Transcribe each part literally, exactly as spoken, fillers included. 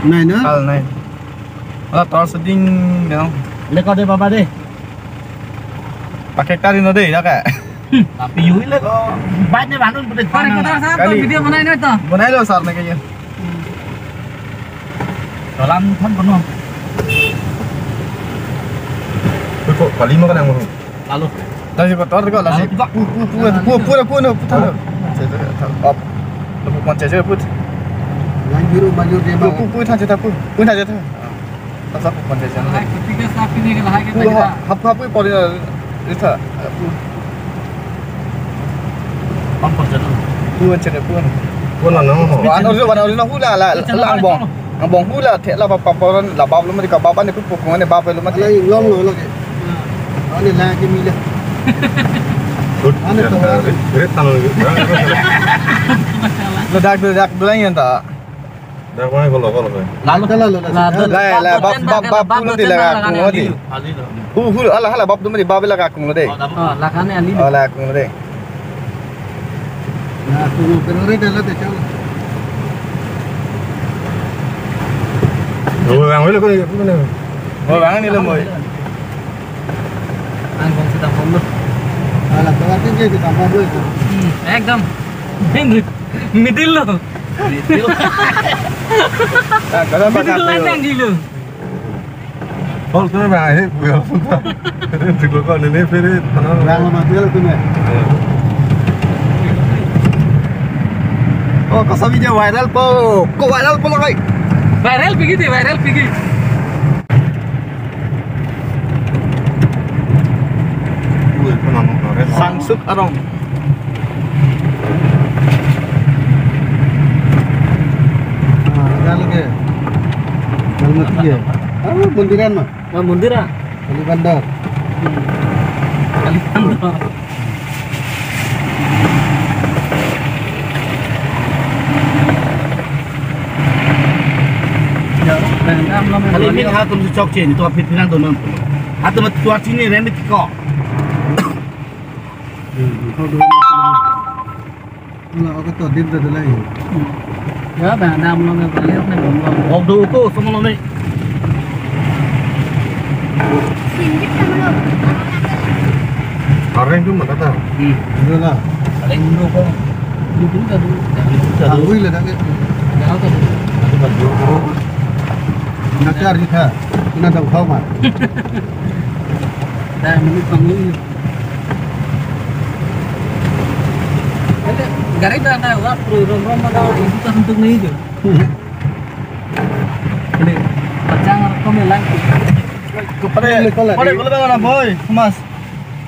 Nai na? Hal nai. Ala tor seding dong. Leko de baba de. Pakai kari no de, ya ka? Tapi yui leko. Baik ne bangun putih. Kari ko tar sa to kali. Video banai na to. Banai lo sar ne kayaknya. Dalam than kono. Ko kali ma ka nang mo. Lalu. Tadi ko tor ko la si. Lalu juga. Pu pu pu pu pu pu pu pu than. Op. Pu pu pu pu. Yang biru maju dia. Pu pu pu than jeta pu. Pu than jeta. Tasa pu pu than jeta. Hai, ketika sapi ni kalau hai kita. Pu ha, hap hap pu pori na. Ita. Pu. Pam pu jeta. Pu than jeta pu. Pu na no. Anu jo anu jo hula la la angbong. Angbong hula the la bap paporan la bap lo mati ka bap ani pu pukung ani bap lo mati. Ala inglong lo lagi. Ani la ke mila. Good. Ani to. Ret tang lo. Lo dak lo dak dua yang ta. Dak mana kalau kalau. Lalu. Lalu, lalu, lalu. Lalu. La la bap bap bap lo di la akung lo di. Hu hu ala hala bap lo mati bap la akung lo de. Oh, la kane ali. Oh, la akung lo de. Nah, tunggu, pero re dala te chalo. Oh, bang, wala ko ni, ko ni. Oh, bang ni lo mo. Ang kong sedang pom lo. Ala, kawat ni je sedang pom lo. Hmm, ekdom. Middle lo. Middle. Ah, kalau middle pakai line yang dulu. Hol tu memang ahi, bukan apa. Ini juga kau ini fere, tanah. Bang, lama dia tu ni. Oh, kau sa video viral po. Ko viral po lagi. Viral pigi de, viral pigi. Sangsuk arong. Ah, ada lagi. Dalam lagi ya. Ah, bundiran mah. Oh, mundur ah? Kalibandar. Kalibandar. Ya, bang, am lo. Kali min ha tum chok chen, tu apit pinang tu non. Ha tum tuar chini remit ko. Hmm, kau dulu. Wala, oke to, dim to dulai. Ya, bang, dam lo, bang, bang, bang, bang. Ok do ko, sama lo ni. Areng tu mata ta. Hmm. Dula. Areng do ko. Dum dum ta do. Dum ta do. Angui le dak ke. Dak ta do. Dak ta ri tha. Ina dong khau ma. Dah, menit panggung. Gari dah na wa pro rom rom na itu kan untuk ni je. Ini pacang rekam ya lang. Pada pada kalau bang boy, Mas.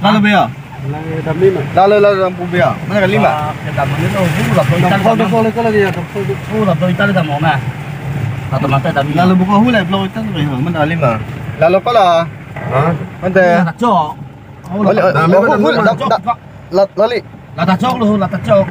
Lalu bea. Lalu lalu lampu bea. Mana kali lima? Kita mana tu? Hu lah. Kalau kalau kalau dia. Hu lah, itu ada mau na. Atau mata dah. Lalu buka hu lah, belum itu mana lima. Lalu kalau. Hah? Mantap. Cok. Oh, lali, lali, lali, lali, lali. Lata chok lo, lata chok.